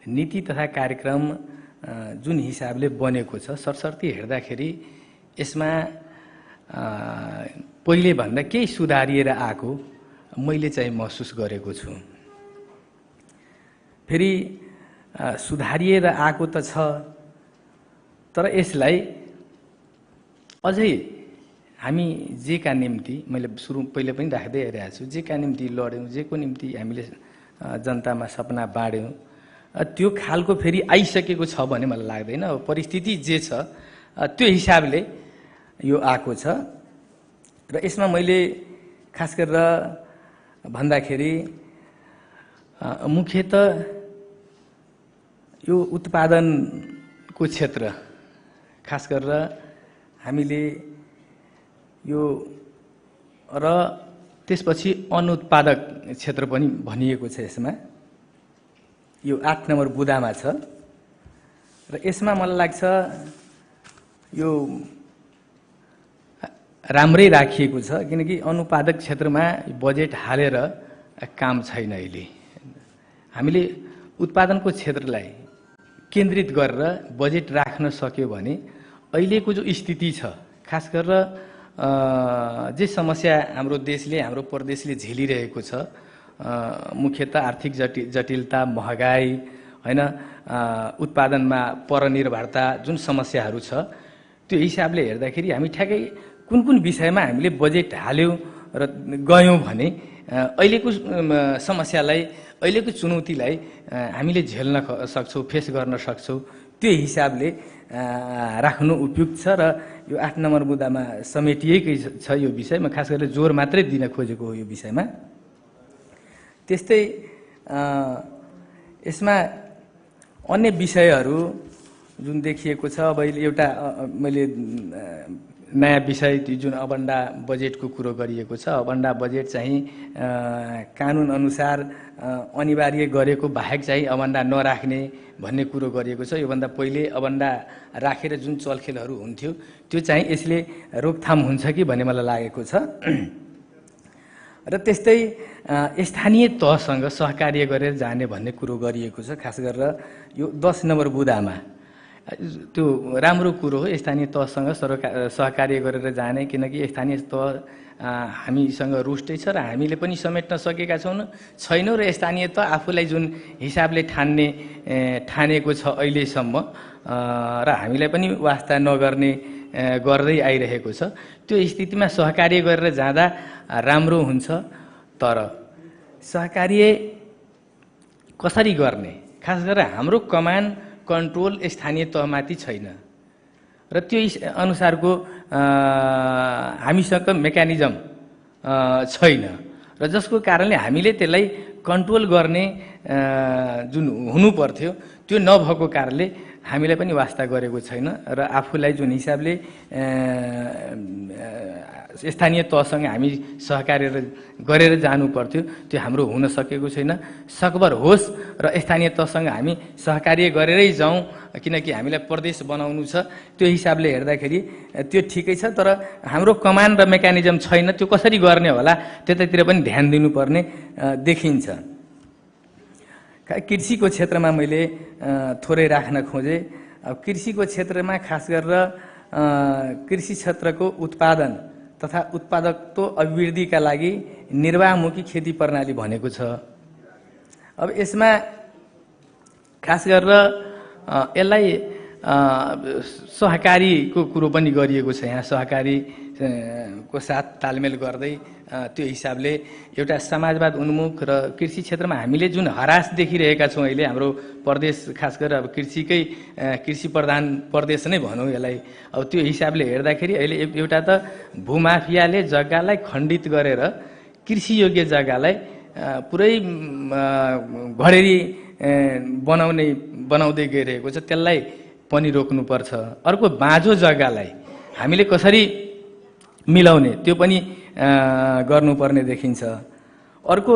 नीति तथा कार्यक्रम जुन हिसाबले बनेको छ सरसर्ती हेर्दाखेरि यसमा पहिले भन्दा केही सुधारिएर आएको मैले चाहिँ महसुस गरेको छु। फेरि सुधारिएर आएको त छ, तर यसलाई अझै हामी जेका निम्ति मैले पहिले पनि राख्दै आइरहेको छु, जेका निम्ति लड्यौं, जेको निम्ति हामीले जनतामा सपना बाँड्यौं, त्यो खालको फेरि आइसकेको छ भन्ने मलाई लाग्दैन। अब परिस्थिति जे छ त्यो हिसाबले यो आएको छ र यसमा मैले खास गरेर भन्दाखेरि मुख्यतः यो उत्पादनको क्षेत्र खास गरेर हामीले यो र त्यसपछि अनुत्पादक क्षेत्र पनि भनिएको छ। यसमा यो 8 नम्बर बुदामा छ र यसमा मलाई लाग्छ यो राम्रै राखिएको छ, किनकि अनुत्पादक क्षेत्रमा बजेट हालेर काम छैन। अहिले हामीले उत्पादनको क्षेत्रलाई केन्द्रित गरेर बजेट राख्न सक्यो भने अहिलेको जो स्थिति छ, खास गरेर जे समस्या हाम्रो देशले हाम्रो प्रदेशले झेलिरहेको छ, मुख्यतः आर्थिक जटिलता, महँगाई, हैन, उत्पादनमा परनिर्भरता जुन समस्याहरू छ, त्यो हिसाबले हेर्दाखेरि हामी ठ्याक्कै कुन कुन विषयमा हामीले बजेट हाल्यौं र गयौं भने अहिलेको समस्यालाई, अहिलेको चुनौतीलाई हामीले झेल्न सक्छौं, फेस गर्न सक्छौं। त्यो हिसाबले राख्नु उपयुक्त छ र यो 8 नम्बर मुद्दामा समेटिएकै छ यो विषय। म खास गरेर जोर मात्रै दिन खोजेको हो यो विषयमा। त्यस्तै यसमा अन्य विषयहरू जुन देखिएको छ, अब एउटा मैले नयाँ विषय जुन अबन्डा बजेटको कुरो गरिएको छ, अबन्डा बजेट चाहिँ कानुन अनुसार अनिवार्य गरेको बाहेक चाहिँ अबन्डा नराख्ने भन्ने कुरो गरिएको छ। योभन्दा पहिले अबन्डा राखेर जुन चलखेलहरू हुन्थ्यो त्यो चाहिँ यसले रोकथाम हुन्छ कि भन्ने मलाई लागेको छ। र त्यस्तै स्थानीय तहसँग सहकार्य गरेर जाने भन्ने कुरो गरिएको छ। खास गरेर यो 10 नम्बर बुदामा त्यो राम्रो कुरो हो, स्थानीय तहसँग सहकार्य गरेर जाने, किनकि स्थानीय तह हामीसँग रुष्टै छ र हामीले पनि समेट्न सकेका छैनौँ र स्थानीय तह आफूलाई जुन हिसाबले ठानेको छ अहिलेसम्म र हामीलाई पनि वास्ता नगर्ने गर्दै आइरहेको छ। त्यो स्थितिमा सहकार्य गरेर जाँदा राम्रो हुन्छ। तर सहकार्य कसरी गर्ने, खास गरेर हाम्रो कमान्ड कन्ट्रोल स्थानीय तहमाथि छैन र त्यो अनुसारको हामीसँग मेकानिजम छैन र जसको कारणले हामीले त्यसलाई कन्ट्रोल गर्ने जुन हुनु पर्थ्यो त्यो नभएको कारणले हामीलाई पनि वास्ता गरेको छैन र आफूलाई जुन हिसाबले स्थानीय तहसँग हामी सहकार्य गरेर जानु पर्थ्यो त्यो हाम्रो हुन सकेको छैन। सकभर होस् र स्थानीय तहसँग हामी सहकार्य गरेरै जाउँ, किनकि हामीलाई प्रदेश बनाउनु छ। त्यो हिसाबले हेर्दाखेरि त्यो ठिकै छ, तर हाम्रो कमान्ड र मेकानिजम छैन। त्यो कसरी गर्ने होला त्यतातिर पनि ध्यान दिनुपर्ने देखिन्छ। कृषिको क्षेत्रमा मैले थोरै राख्न खोजेँ। अब कृषिको क्षेत्रमा खास गरेर कृषि क्षेत्रको उत्पादन तथा उत्पादकत्व अभिवृद्धिका लागि निर्वाहमुखी खेती प्रणाली भनेको छ। अब यसमा खास गरेर यसलाई सहकारीको कुरो पनि गरिएको छ। यहाँ सहकारी को साथ तालमेल गर्दै त्यो हिसाबले एउटा समाजवाद उन्मुख र कृषि क्षेत्रमा हामीले जुन हरास देखिरहेका छौँ अहिले हाम्रो प्रदेश, खास गरेर अब कृषि प्रधान प्रदेश नै भनौँ यसलाई। अब त्यो हिसाबले हेर्दाखेरि अहिले एउटा त भूमाफियाले जग्गालाई खण्डित गरेर कृषियोग्य जग्गालाई पुरै घडेरी बनाउँदै गइरहेको छ। त्यसलाई पनि रोक्नुपर्छ। अर्को बाँझो जग्गालाई हामीले कसरी मिलाउने त्यो पनि गर्नुपर्ने देखिन्छ। अर्को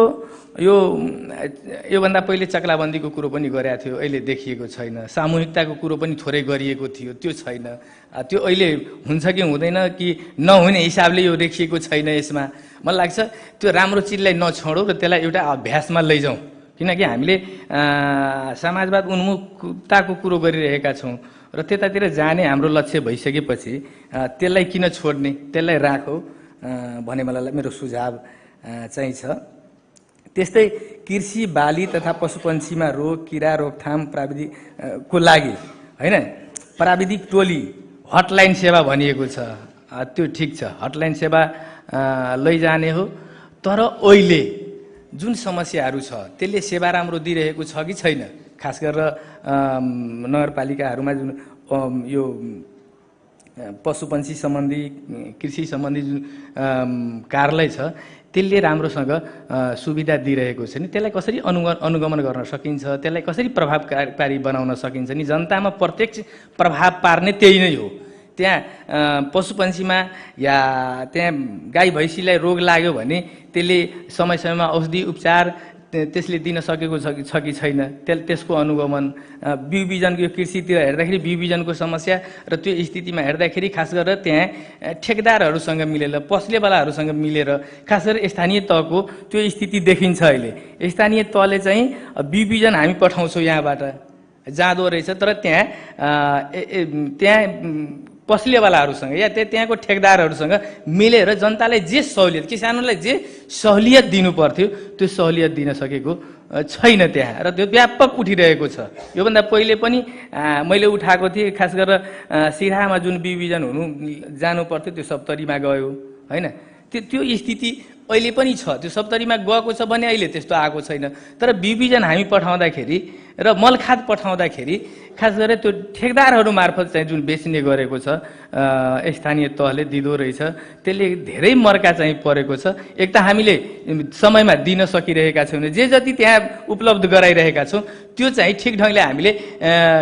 योभन्दा पहिले चक्लाबन्दीको कुरो पनि गरेको थियो, अहिले देखिएको छैन। सामूहिकताको कुरो पनि थोरै गरिएको थियो, त्यो छैन। त्यो अहिले हुन्छ कि हुँदैन कि नहुने हिसाबले यो देखिएको छैन। यसमा मलाई लाग्छ त्यो राम्रो चिजलाई नछोडौँ र त्यसलाई एउटा अभ्यासमा लैजाउँ, किनकि हामीले समाजवाद उन्मुखताको कुरो गरिरहेका छौँ र त्यतातिर जाने हाम्रो लक्ष्य भइसकेपछि त्यसलाई किन छोड्ने, त्यसलाई राखौँ भन्ने मलाई मेरो सुझाव चाहिँ छ। त्यस्तै कृषि बाली तथा पशुपन्छीमा रोग किरा रोकथाम प्राविधिकको लागि हैन प्राविधिक टोली हटलाइन सेवा भनिएको छ। त्यो ठिक छ, हटलाइन सेवा लैजाने हो। तर अहिले जुन समस्याहरू छ त्यसले सेवा राम्रो दिइरहेको छ कि छैन, खास गरेर नगरपालिकाहरूमा जुन यो पशुपन्छी सम्बन्धी कृषि सम्बन्धी जुन कार्यालय छ त्यसले राम्रोसँग सुविधा दिइरहेको छ नि, त्यसलाई कसरी अनुगमन गर्न सकिन्छ, त्यसलाई कसरी प्रभावकारी बनाउन सकिन्छ नि। जनतामा प्रत्यक्ष प्रभाव पार्ने त्यही नै हो। त्यहाँ पशुपन्छीमा या त्यहाँ गाई भैँसीलाई रोग लाग्यो भने त्यसले समय समयमा औषधि उपचार त्यसले दिन सकेको छ कि छैन, त्यसको अनुगमन। बिउ बिजनको यो कृषितिर हेर्दाखेरि बिउ बिजनको समस्या र त्यो स्थितिमा हेर्दाखेरि खास गरेर त्यहाँ ठेकेदारहरूसँग मिलेर पसलेवालाहरूसँग मिलेर खास गरेर स्थानीय तहको त्यो स्थिति देखिन्छ। अहिले स्थानीय तहले चाहिँ बिउ बिजन हामी पठाउँछौँ यहाँबाट जाँदो रहेछ, तर त्यहाँ पसलेवालाहरूसँग या त्यहाँको ठेकेदारहरूसँग मिलेर जनतालाई जे सहुलियत, किसानहरूलाई जे सहुलियत दिनु पर्थ्यो त्यो सहुलियत दिन सकेको छैन त्यहाँ, र त्यो व्यापक उठिरहेको छ। योभन्दा पहिले पनि मैले उठाएको थिएँ। खास गरेर सिराहामा जुन बिउ बिजन हुनु जानु पर्थ्यो त्यो सप्तरीमा गयो हैन, त्यो स्थिति अहिले पनि छ। त्यो सप्तरीमा गएको छ भने अहिले त्यस्तो आएको छैन। तर बिउ बिजन हामी पठाउँदाखेरि र मलखाद पठाउँदाखेरि खास गरेर त्यो ठेकेदारहरू मार्फत चाहिँ जुन बेच्ने गरेको छ स्थानीय तहले दिँदो रहेछ, त्यसले धेरै मर्का चाहिँ परेको छ। एक त हामीले समयमा दिन सकिरहेका छैनौँ, जे जति त्यहाँ उपलब्ध गराइरहेका छौँ त्यो चाहिँ ठिक ढङ्गले हामीले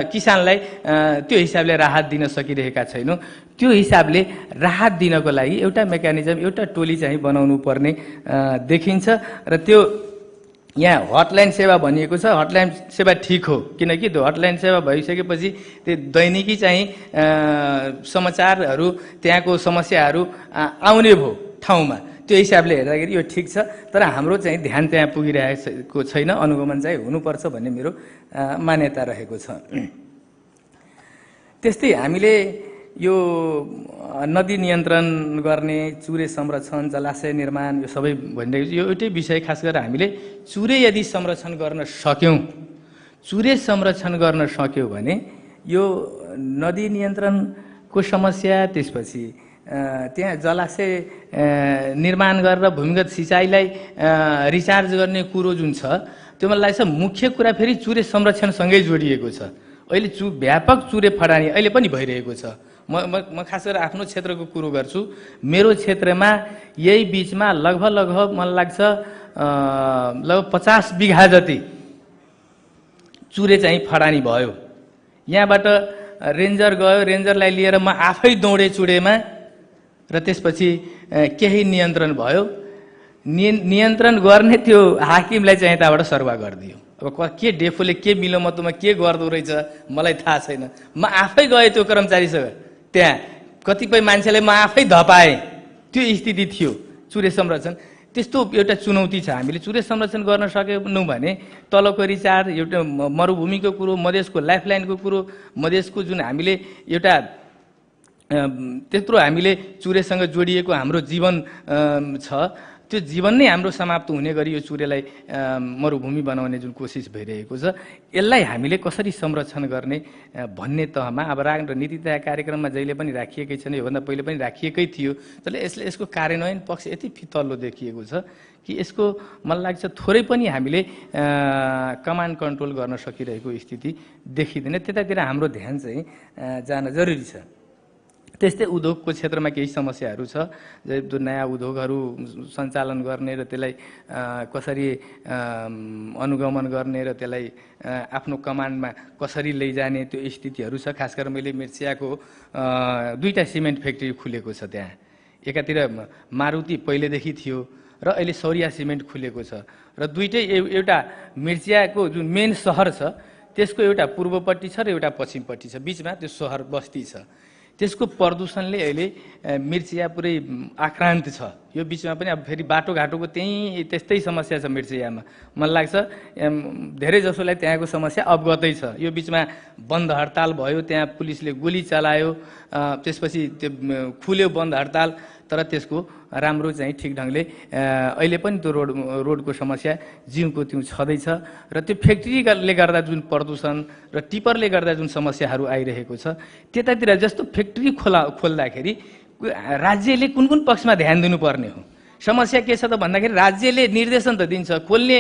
किसानलाई त्यो हिसाबले राहत दिन सकिरहेका छैनौँ। त्यो हिसाबले राहत दिनको लागि एउटा मेकानिजम, एउटा टोली चाहिँ बनाउनु पर्ने देखिन्छ। र त्यो यहाँ हटलाइन सेवा भनिएको छ, हटलाइन सेवा ठिक हो, किनकि त्यो हटलाइन सेवा भइसकेपछि त्यो दैनिकी चाहिँ समाचारहरू त्यहाँको समस्याहरू आउने भयो ठाउँमा। त्यो हिसाबले हेर्दाखेरि यो ठिक छ, तर हाम्रो चाहिँ ध्यान त्यहाँ पुगिरहेको छैन। अनुगमन चाहिँ हुनुपर्छ भन्ने मेरो मान्यता रहेको छ। त्यस्तै हामीले यो नदी नियन्त्रण गर्ने, चुरे संरक्षण, जलाशय निर्माण, यो सबै भनिरहेको यो एउटै विषय। खास गरेर हामीले चुरे यदि संरक्षण गर्न सक्यौँ भने यो नदी नियन्त्रणको समस्या, त्यसपछि त्यहाँ जलाशय निर्माण गरेर भूमिगत सिँचाइलाई रिचार्ज गर्ने कुरो जुन छ, त्यो मलाई लाग्छ मुख्य कुरा फेरि चुरे संरक्षणसँगै जोडिएको छ। अहिले व्यापक चुरे फडानी अहिले पनि भइरहेको छ। म खास गरेर आफ्नो क्षेत्रको कुरो गर्छु। मेरो क्षेत्रमा यही बिचमा लगभग मलाई लाग्छ लगभग 50 बिघा जति चुरे चाहिँ फडानी भयो। यहाँबाट रेन्जर गयो, रेन्जरलाई लिएर म आफै दौडेँ चुरेमा र त्यसपछि केही नियन्त्रण भयो। नियन्त्रण गर्ने त्यो हाकिमलाई चाहिँ यताबाट सरुवा गरिदियो। अब के डेफोले के मिलोमतोमा के गर्दो रहेछ मलाई थाहा छैन। म आफै गएँ त्यो कर्मचारीसँग, त्यहाँ कतिपय मान्छेलाई म आफै धपाएँ। त्यो स्थिति थियो चुरे संरक्षण। त्यस्तो एउटा चुनौती छ। हामीले चुरे संरक्षण गर्न सकेनौँ भने तलको रिचार्ज, एउटा मरुभूमिको कुरो, मधेसको लाइफलाइनको कुरो, मधेसको जुन हामीले एउटा त्यत्रो हामीले चुरेसँग जोडिएको हाम्रो जीवन छ, त्यो जीवन नै हाम्रो समाप्त हुने गरी यो चुरेलाई मरुभूमि बनाउने जुन कोसिस भइरहेको छ, यसलाई हामीले कसरी संरक्षण गर्ने भन्ने तहमा अब नीति तथा कार्यक्रममा जहिले पनि राखिएकै छैन, योभन्दा पहिले पनि राखिएकै थियो। तर यसको कार्यान्वयन पक्ष यति तल्लो देखिएको छ कि यसको मलाई लाग्छ थोरै पनि हामीले कमान्ड कन्ट्रोल गर्न सकिरहेको स्थिति देखिँदैन। त्यतातिर हाम्रो ध्यान चाहिँ जान जरुरी छ। त्यस्तै उद्योगको क्षेत्रमा केही समस्याहरू छ। जो नयाँ उद्योगहरू सञ्चालन गर्ने र त्यसलाई कसरी अनुगमन गर्ने र त्यसलाई आफ्नो कमान्डमा कसरी लैजाने त्यो स्थितिहरू छ। खास गरेर मैले मिर्चियाको 2टा सिमेन्ट फ्याक्ट्री खुलेको छ। त्यहाँ एकातिर मारुति पहिलेदेखि थियो र अहिले सौर्या सिमेन्ट खुलेको छ र दुईटै एउटा मिर्चियाको जुन मेन सहर छ त्यसको एउटा पूर्वपट्टि छ र एउटा पश्चिमपट्टि छ, बिचमा त्यो सहर बस्ती छ। त्यसको प्रदूषणले अहिले मिर्चिया पुरै आक्रान्त छ। यो बिचमा पनि अब फेरि बाटोघाटोको त्यस्तै समस्या छ मिर्चियामा। मलाई लाग्छ धेरै जसोलाई त्यहाँको समस्या अवगतै छ। यो बिचमा बन्द हडताल भयो, त्यहाँ पुलिसले गोली चलायो, त्यसपछि त्यो खुल्यो बन्द हडताल, तर त्यसको राम्रो चाहिँ ठिक ढङ्गले अहिले पनि त्यो रोडको समस्या जिउको त्यो छँदैछ। र त्यो फ्याक्ट्रीले गर्दा जुन प्रदूषण र टिपरले गर्दा जुन समस्याहरू आइरहेको छ, त्यतातिर जस्तो फ्याक्ट्री खोल्दाखेरि राज्यले कुन कुन पक्षमा ध्यान दिनुपर्ने हो। समस्या के छ त भन्दाखेरि राज्यले निर्देशन त दिन्छ, खोल्ने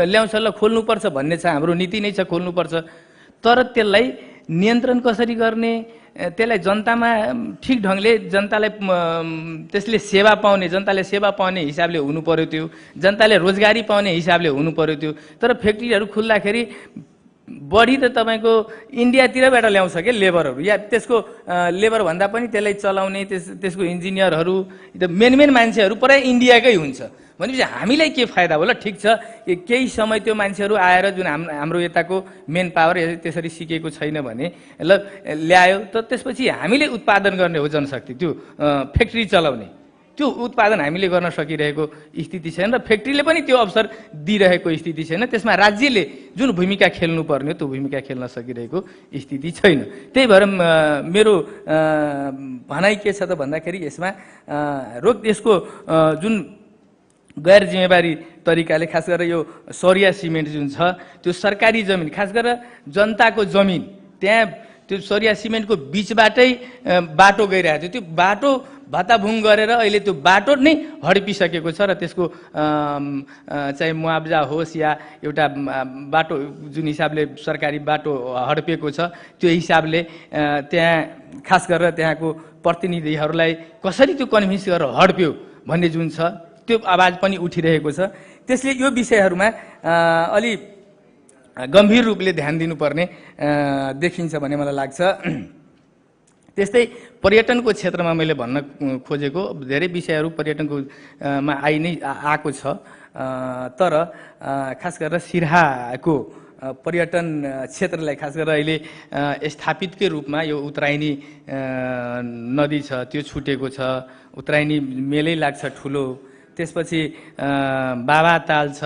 ल्याउँछ ल खोल्नुपर्छ भन्ने छ, हाम्रो नीति नै छ खोल्नुपर्छ। तर त्यसलाई नियन्त्रण कसरी गर्ने, त्यसलाई जनतामा ठिक ढङ्गले जनतालाई त्यसले सेवा पाउने, जनताले सेवा पाउने हिसाबले हुनु पर्यो, त्यो जनताले रोजगारी पाउने हिसाबले हुनु पर्यो त्यो। तर फ्याक्ट्रीहरू खुल्दाखेरि बढी त तपाईँको इन्डियातिरबाट ल्याउँछ के लेबरहरू, या त्यसको लेबर भन्दा पनि त्यसलाई चलाउने त्यसको इन्जिनियरहरू मेन मान्छेहरू प्राय इन्डियाकै हुन्छ। भनेपछि हामीलाई के फाइदा होला? ठिक छ केही समय त्यो मान्छेहरू आएर जुन हाम्रो यताको मेन पावर त्यसरी सिकेको छैन भने ल ल्यायो, त त्यसपछि हामीले उत्पादन गर्ने हो जनशक्ति, त्यो फ्याक्ट्री चलाउने, त्यो उत्पादन हामीले गर्न सकिरहेको स्थिति छैन र फ्याक्ट्रीले पनि त्यो अवसर दिइरहेको स्थिति छैन। त्यसमा राज्यले जुन भूमिका खेल्नुपर्ने हो त्यो भूमिका खेल्न सकिरहेको स्थिति छैन। त्यही भएर मेरो भनाइ के छ त भन्दाखेरि यसमा यसको जुन गैर जिम्मेवारी तरिकाले खास गरेर यो सौर्या सिमेन्ट जुन छ त्यो सरकारी जमिन, खास गरेर जनताको जमिन, त्यहाँ त्यो सौर्या सिमेन्टको बिचबाटै बाटो गइरहेको थियो। त्यो बाटो भत्ताभुङ गरेर अहिले त्यो बाटो नै हडपिसकेको छ र त्यसको चाहिँ मुआवजा होस् या एउटा बाटो जुन हिसाबले सरकारी बाटो हडपिएको छ त्यो हिसाबले त्यहाँ खास गरेर त्यहाँको प्रतिनिधिहरूलाई कसरी त्यो कन्भिन्स गरेर हडप्यो भन्ने जुन छ त्यो आवाज पनि उठिरहेको छ। त्यसले यो विषयहरूमा अलि गम्भीर रूपले ध्यान दिनुपर्ने देखिन्छ भन्ने मलाई लाग्छ। त्यस्तै पर्यटनको क्षेत्रमा मैले भन्न खोजेको धेरै विषयहरू पर्यटनको मा आएको छ, तर खास गरेर सिराहाको पर्यटन क्षेत्रलाई खास गरेर अहिले स्थापितकै रूपमा यो उत्तरायणी नदी छ त्यो छुटेको छ, उत्तरायणी मेलै लाग्छ ठुलो, त्यसपछि बाबाताल छ,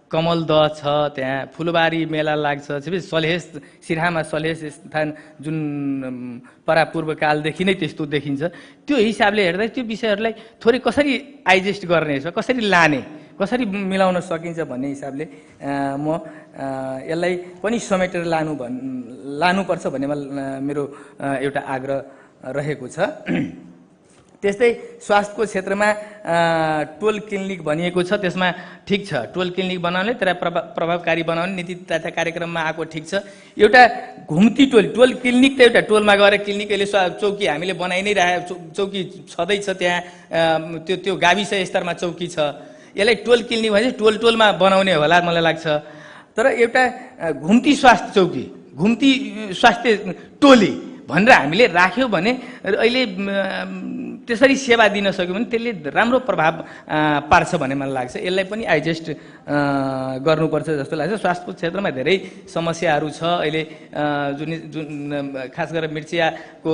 कमलदह छ, त्यहाँ फुलबारी मेला लाग्छ, सलेस सिराहामा सलेस स्थान जुन परापूर्वकालदेखि नै त्यस्तो देखिन्छ। त्यो हिसाबले हेर्दा त्यो विषयहरूलाई थोरै कसरी एडजस्ट गर्ने छ, कसरी लाने कसरी मिलाउन सकिन्छ भन्ने हिसाबले म यसलाई पनि समेटेर लानुपर्छ भन्ने मेरो एउटा आग्रह रहेको छ। त्यस्तै स्वास्थ्यको क्षेत्रमा टोल क्लिनिक भनिएको छ, त्यसमा ठिक छ, टोल क्लिनिक बनाउनले त्यसलाई प्रभावकारी बनाउने नीति तथा कार्यक्रममा आएको ठिक छ। एउटा घुम्ती टोल क्लिनिक त एउटा टोलमा गएर क्लिनिक अहिले चौकी हामीले बनाइ नै राखेको, चौकी छँदैछ त्यहाँ, त्यो गाविस स्तरमा चौकी छ। यसलाई टोल क्लिनिक भने टोलमा बनाउने होला मलाई लाग्छ। तर एउटा घुम्ती स्वास्थ्य चौकी, घुम्ती स्वास्थ्य टोली भनेर हामीले राख्यो भने अहिले त्यसरी सेवा दिन सक्यो भने त्यसले राम्रो प्रभाव पार्छ भन्ने मलाई लाग्छ। यसलाई पनि एडजस्ट गर्नुपर्छ जस्तो लाग्छ। स्वास्थ्यको क्षेत्रमा धेरै समस्याहरू छ अहिले, जुन खास गरेर मिर्चियाको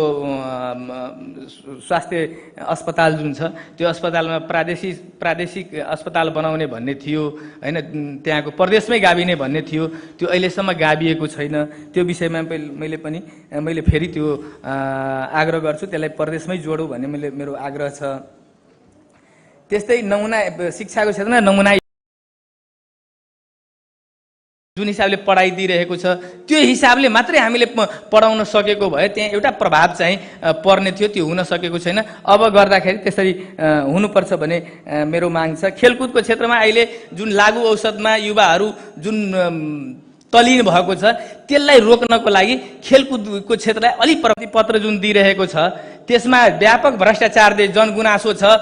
स्वास्थ्य अस्पताल जुन छ त्यो अस्पतालमा प्रादेशिक अस्पताल बनाउने भन्ने थियो हैन, त्यहाँको प्रदेशमै गाभिने भन्ने थियो, त्यो अहिलेसम्म गाभिएको छैन। त्यो विषयमा मैले फेरि त्यो आग्रह गर्छु, त्यसलाई प्रदेशमै जोडौँ भन्ने मेरो आग्रह छ। त्यस्तै नमुना शिक्षाको क्षेत्रमा नमुना जुन हिसाबले पढाइ दिइरहेको छ त्यो हिसाबले मात्रै हामीले पढाउन सकेको भए त्यहाँ एउटा प्रभाव चाहिँ पर्ने थियो, त्यो हुन सकेको छैन। अब गर्दाखेरि त्यसरी हुनुपर्छ भन्ने मेरो माग छ। खेलकुदको क्षेत्रमा अहिले जुन लागु औषधमा युवाहरू जुन तलिन भएको छ त्यसलाई रोक्नको लागि खेलकुदको क्षेत्रलाई अलि प्रतिपत्र जुन दिइरहेको छ त्यसमा व्यापक भ्रष्टाचार जनगुनासो छ।